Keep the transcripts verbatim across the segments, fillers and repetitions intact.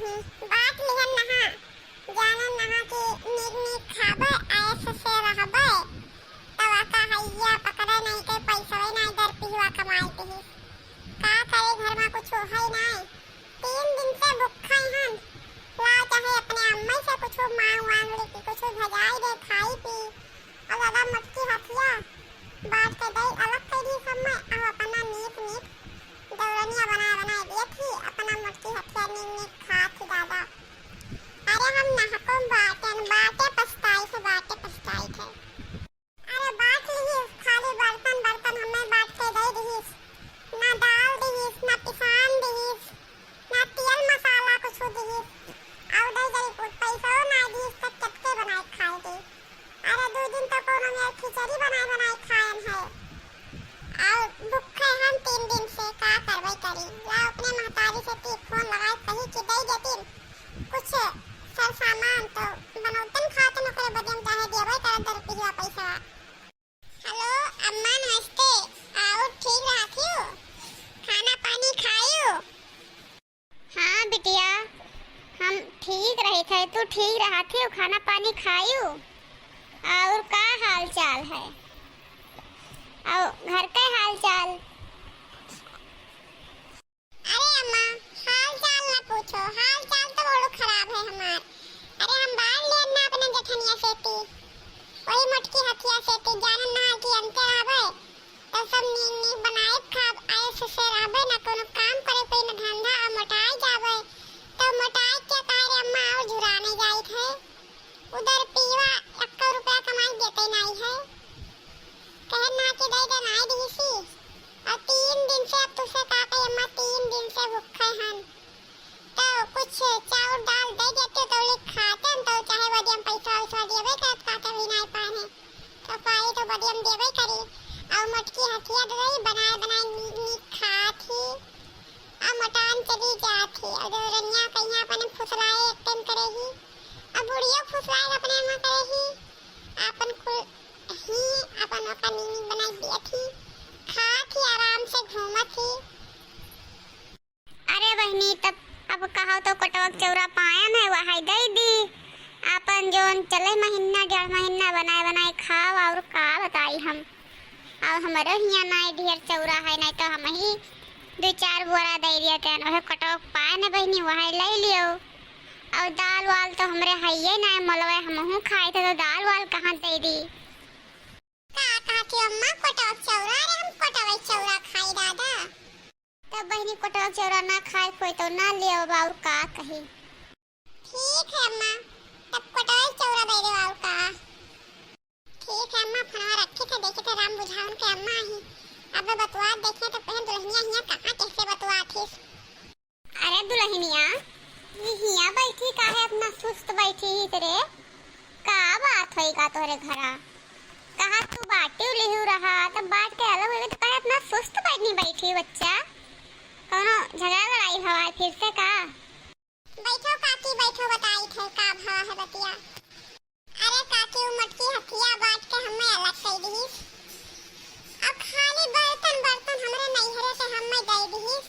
हम्म, बाँट लिहन नहा, जानन नहा कि नीक नीक खाबे, ऐश से रहबे, तब का हैया पकड़े नहीं के पैसवे नहीं दर पिहुआ कमाई दिहिस। का करे, घर मा कुछ है नहीं, तीन दिन से भूखा हन। लाओ चाहे अपने अम्मा से कुछ मांग वांग ले कि कुछ भजाई दे, खाई पी। और दादा मोटकी हथिया बाँट के दे अलग कर दी सब में, और अपना नीक नीक दौरनिया बनाए बनाए दिए थी, अपना मोटकी हथिया नीक नीक खा थी दादा। अरे हम नहकुम बाटेन, बाटे पछताई से, बाटे पछताई थे। अरे बाँट लिहिस, खाली बर्तन, बर्तन हमें बाँट के दे दिहिस। ना दाल दिहिस, ना पिसान दिहिस, ना तेल मसाला कुछ दिहिस। और दे जरी कुछ पैसो ना दिहिस, तब चटके बनाए खाए दे। अरे दू दिन तो कोनो में खिचड़ी बनाए बनाए खाएन है। और भूखे हम तीन दिन से, का करबे करी। ला अपने महतारी से ती फोन लगाए कही कि दे देतीन कुछ सर सामान तो बनौतन खातन ओकरे बदे हम चाहे देबे करत दर पिहुआ पैसा। हेलो अम्मा नमस्ते, और ठीक रहत हियो? खाना पानी खायू? हाँ बिटिया, हम ठीक रहित है, तू ठीक रहत हियो? खाना पानी खायू? और का हाल चाल है? और घर के हाल चाल? अरे अम्मा, हाल चाल न पूछो, हाल चाल तो बड़ो खराब है हमार। अरे हम बाँट लिहन ना अपने जेठनिया से ती, वही मोटकी हथिया से ती, जानन ना कि अंते रहबे, तो सब नीक नीक बनाए खाब, ऐश से रहबे, ना कोनो काम करे कोई, ना धंधा, और मोटाए जाबे, तो मोटाए के का रे अम्मा, और झुराने जाइत है। उधर पियवा एक्को रुपया कमाई देते नाई है। कहे ना कि दे दे नाई दिहिसी। और तीन दिन से अब तुसे का कही अम्मा, तीन दिन से भूखे हन। तो कुछ चाउर दाल दे देते तो लिख खाते हम, तो चाहे बदियम पैसा वैसा देवे करत, खाते भी नाई पाने। तो पाई तो बदियम देवे करी। और मोटकी हथिया दे बनाए बनाए नी-, नीक खात ही। आ मोटान चली जात ही। और देवरनिया कहिया अपने फुसलाए एक टाइम करे ही। अब बुढ़ियो फुसलाए अपने अम्मा करे ही। आपन कुल ही आपन ओका नीनी बनाई दियत ही। खात ही आराम से घूमत ही। अरे बहिनी, तब अब कहो तो कोटवा के चौरा पायन है, वही दे दी। आपन जोन चले महीना डेढ़ महीना बनाए बनाए खाओ, और का बताई हम। अब हमरो हियाँ नाई ढेर चौरा है, नाई तो हम ही दो चार बोरा दे दिया तेन, वह कटोक पाए न बहिनी, वह ले लियो। और दाल वाल तो हमरे हइये नाई, मोलवे हमहू खाए थे, तो दाल वाल कहाँ दे दी? का कहती अम्मा, कटोक चौरा? अरे हम कटोक चौरा खाई दादा। तब बहिनी कटोक चौरा ना खाए कोई तो ना लियो, अब और का कही। ठीक है अम्मा, तब कटोक चौरा दे दो और का। ठीक है अम्मा, फोनवा रखे थे, देखे थे राम बुझाउन के अम्मा ही। अब बतुआ देखे तो पहन दुल्हनिया हिया कहाँ कैसे बतुआ थी। अरे दुल्हनिया, ये हिया बैठी काहे अपना सुस्त बैठी ही रे? का बात होई का तोहरे घरा? कहा तू बाटी लिहू रहा, तब बाट के अलग होई तो काहे अपना सुस्त बैठी बैठी बच्चा? कौनो झगड़ा लड़ाई हवा फिर से का? बैठो काकी, बैठो, बताई थे का भवा है बतिया। अरे काकी, उ मोटकी हथिया बाट के हमें अलग कई दिहिस। अब खाली बर्तन, बर्तन हमरे नैहरे से हमें दे दिहिस,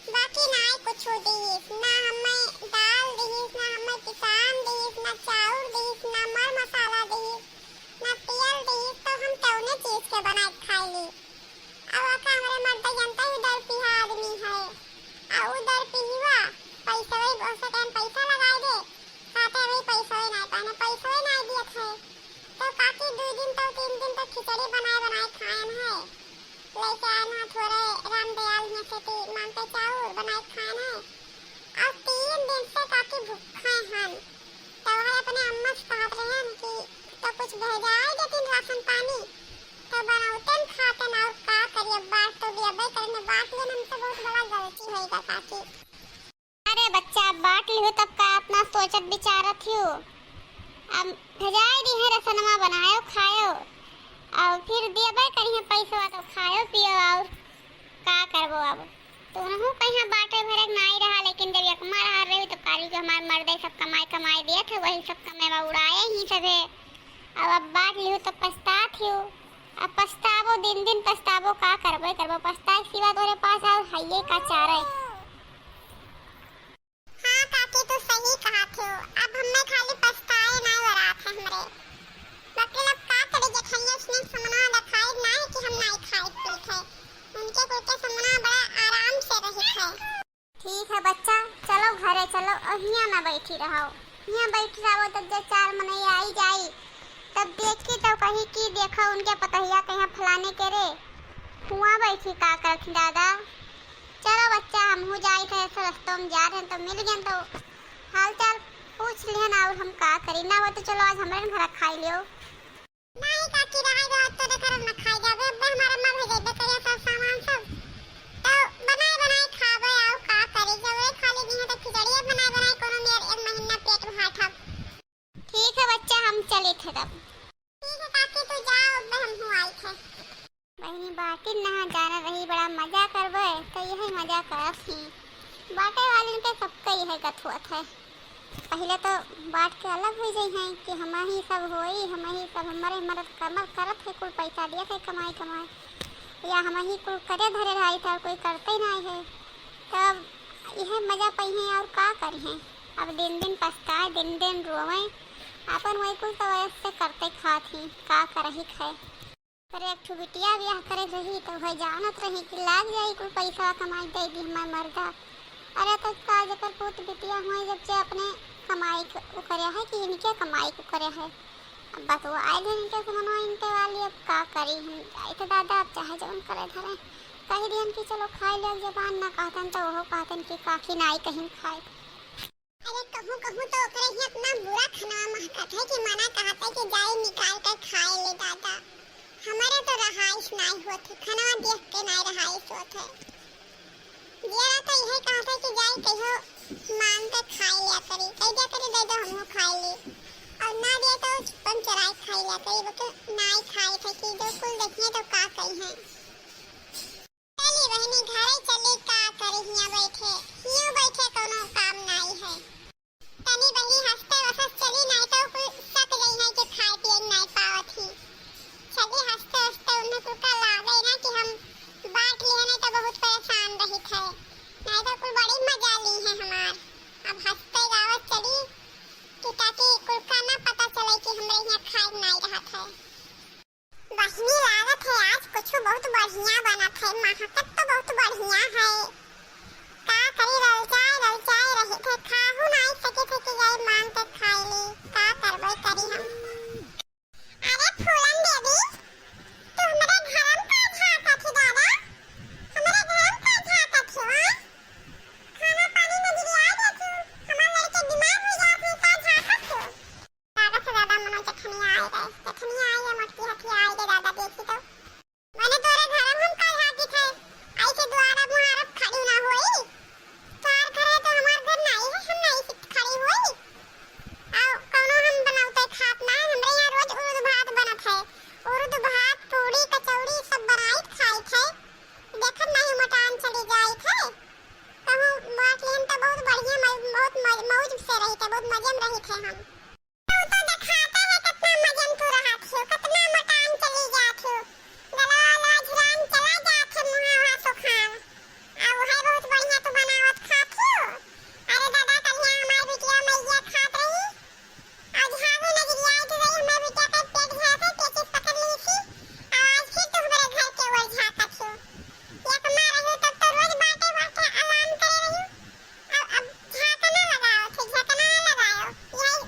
बाकी नाय कुछ दिहिस, ना हमें दाल दिहिस, ना हमें पिसान दिहिस, ना चाउर दिहिस, ना मर मसाला दिहिस, ना तेल दिहिस, तो हम कौने चीज के बनाए खाई ली? अब ओका हमरे मर्द जनता ही दर पिहा आदमी है। आ उ दर पिहुआ पैसवे, ओसे टाइम पैसा लगाए दे, खाते अभी पैसवे नाय पाने, पैसवे नाय दियत है। तो काकी दू दिन तो तीन दिन तो खिचड़ी बनाए बनाए खाएन है। लेके आएन है थोड़े रामदयाल हियाँ से ती मांग के चाउर बनाए खाएन है। और तीन दिन से काकी भूखे हन। तो वह अपने अम्मा से कहत रहन कि तो कुछ भेजाए देतीन राशन पानी, तो बनौतन खातन, और का करी, अब बाट तो देबे करने, बाट लेन हमसे बहुत बड़ा गलती होइगा काकी। अरे बच्चा, अब बाट लिहो तब का अपना सोचत विचारत हियो, अब भेजाए दी है रसनमा, बनायो खायो, और फिर देबे करी है पैसवा तो खायो पियो, और का करबो अब। तोहू कहिया बाटे भरे के नाई रहा, लेकिन जब एकमा रहा रही तो काली के हमार मर्दे सब कमाई कमाई दिया थे, वही सब कमेवा उड़ाए ही सभे। अब, अब बाट लिहू तो पछतात हियो। अब पछताबो, दिन दिन पछताबो, का करबो करबो, पछताए के सिवा तोरे पास और हइये का चारे। हाँ काकी, ठीक है बच्चा, चलो घरे चलो, अब हियाँ ना बैठी रहो। हियाँ बैठी रहो तब जब चार मनई आई जाई, तब देखी तो कही कि देखो उनके पतहिया कहीं फलाने के रे, हुआँ बैठी का करत ही दादा। चलो बच्चा, हमहू जाइत है, ऐसे रस्तों में जा रहे हैं तो मिल गए तो हाल चाल पूछ लिहन, और हम का करी ना हो तो चलो आज हमरे घर खाई लियो। नाही काकी, रहे दो, आज तो देखा ना खाई जाबे, अबे हमारा माँ भेजेबे करिया सब सामान सब। तो बनाए बनाए खाबे, आउ का करी, जब वे खाली नहीं है तो खिचड़िया बनाए बनाए कोनो मेर एक महीना पेट भर खाब। ठीक है बच्चा, हम चलित है तब। ठीक है काकी, तू जाओ, अबे हम हुआई थे। बहिनी बाटिन नहा जाना रही, बड़ा मजा करबे, तो यही मजा करत ही। बाटे वालिन के सबके यही गत होत है। पहिले तो बाँट के अलग होइ जइहैं कि हमहीं सब होई, हमहीं सब हमरे मरद कमर करत है, कुल पैसा दियत है कमाई कमाई, या हमहीं कुल करे धरे रही था, कोई करते ही नाहीं है। तब यह मजा पइहैं और का करिहैं? अब दिन दिन पछताए, दिन दिन रोवें, अपन वही कुल तो वैसे करते खात ही, का करही खाए। पर एक ठो बिटिया बियाह करे रही, तो वह जानत रही कि लाग जाई कुल पैसा कमाई दे दी हमार मर्दा। अरे तो का जेकर पूत बिटिया हुए जब से अपने कमाई क-, उ करे है कि इनके कमाई को करे है। अब बतुआ आए दिन इनके समनवा इनके वाली, अब का करी हम जाई तो दादा, अब चाहे जौन करे धरे। कही दिहन कि चलो खाई ले, जबान ना कहतन तो वो कहतन कि काकी नाई कहीं खाए। अरे कहूँ कहूँ तो ओकरे ही इतना बुरा खनवा महकत है कि मना कहत है कि जाई निकाल कर खाए ले दादा। हमारे तो रहाइश नाई होत है, खनवा देख के नाई रहाइश होत है। जिया तो यही कहत है कि जाई कहियो मांग के खाए लिया करी, कह दिया करी दे दो हमहू खाए ली। और ना दे तो चुपन चुराए खाए लिया करी, वो तो नाई खाए थे कि जो कुल देखिए तो का कही है। चली बहिनी, घरे चली, का करी हियाँ बैठे, हियों बैठे कौनो काम नाई है। तनी बहिनी हंसते वसत चली, नाई तो कुल सक गई है कि खाए पिए नाई पावत ही। चली हंसते हंसते उन्हें कुल का लागे ना कि हम बांट लिए नहीं तो बहुत परेशान रही थे, नाई तो कुल बड़ी मजा ली है हमार। अब हंसते गावत चली कि ताकि कुल का ना पता चले कि हमरे यहाँ खाए नाई रहत है। बहिनी, लागत है आज कुछ बहुत बढ़िया बनत है, महकत तो बहुत बढ़िया है। का करी, ललचाए ललचाए रही थे, खाहू नाई सके थे कि जाई मांग के खाई ली, का करबे करी हम। अरे फूलन देवी, तू हमरे घर में का झांकत थी दादा? हमरे घर में का झांकत थी, हाँ? खाना पानी नजरिया दे तू, हमार लड़के बीमार हो जात हैं, का झांकत तू? दादा से ज्यादा मनोज जेठनिया आए गए। जेठनिया आई है, मोटकी हथिया आई गए, दादा देखी तो। मैंने तोरे घर में हम का झांकी थे? आई के द्वारा मुहारत खड़ी ना होई। तोर घर है तो हमार घर नहीं है, हम नहीं से खड़ी होई। आओ, कौनो हम बनावते खात ना है, हमरे यहाँ रोज उर्द भात बनत है। उर्द भात, पूड़ी, कचौड़ी सब बनाई खाई थे। देखत नहीं मटान चली जाई थे। कहूँ बात लेन तो बहुत बढ़िया, मौ-, बहुत मौ-, मौज से रही थे, बहुत मजे में रही थे हम। तू तो देखाते है कितना मजे में तू रहत हो, कितना मटान चली जात हो। गला लाजरान चला जात है मुहावा सुखान। आ उहे बहुत बढ़िया तू बनावत खात हो। अरे दादा, कलिया हमार बिटिया मैया खात रही। आ झागू नजरिया आई तो रही, हमार बिटिया का पेट झड़ा था, पेचिस पकड़ ली थी। आ आज फिर तू हमारे घर के ओर झांकत हो। एक माँ रही तब तो रोज बाटे बाटे अलार्म करे रही। अब, अब झांकना लगाओ थे, झकना लगाओ। यही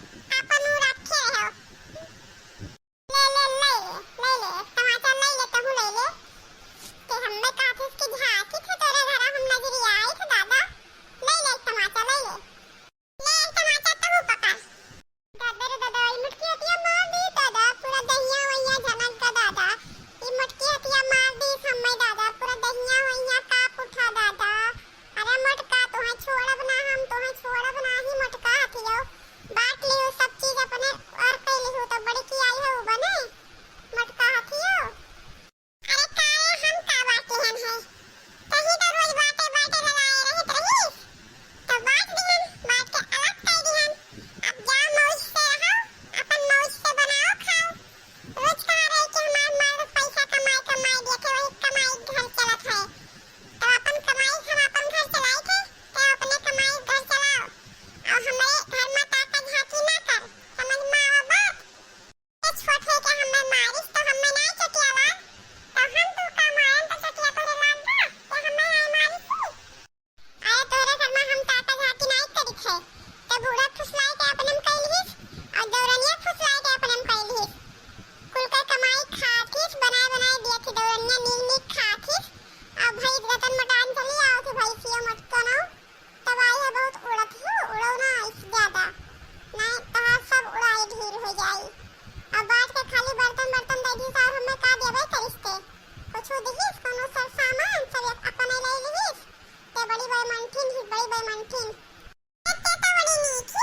तो बड़ी मीठी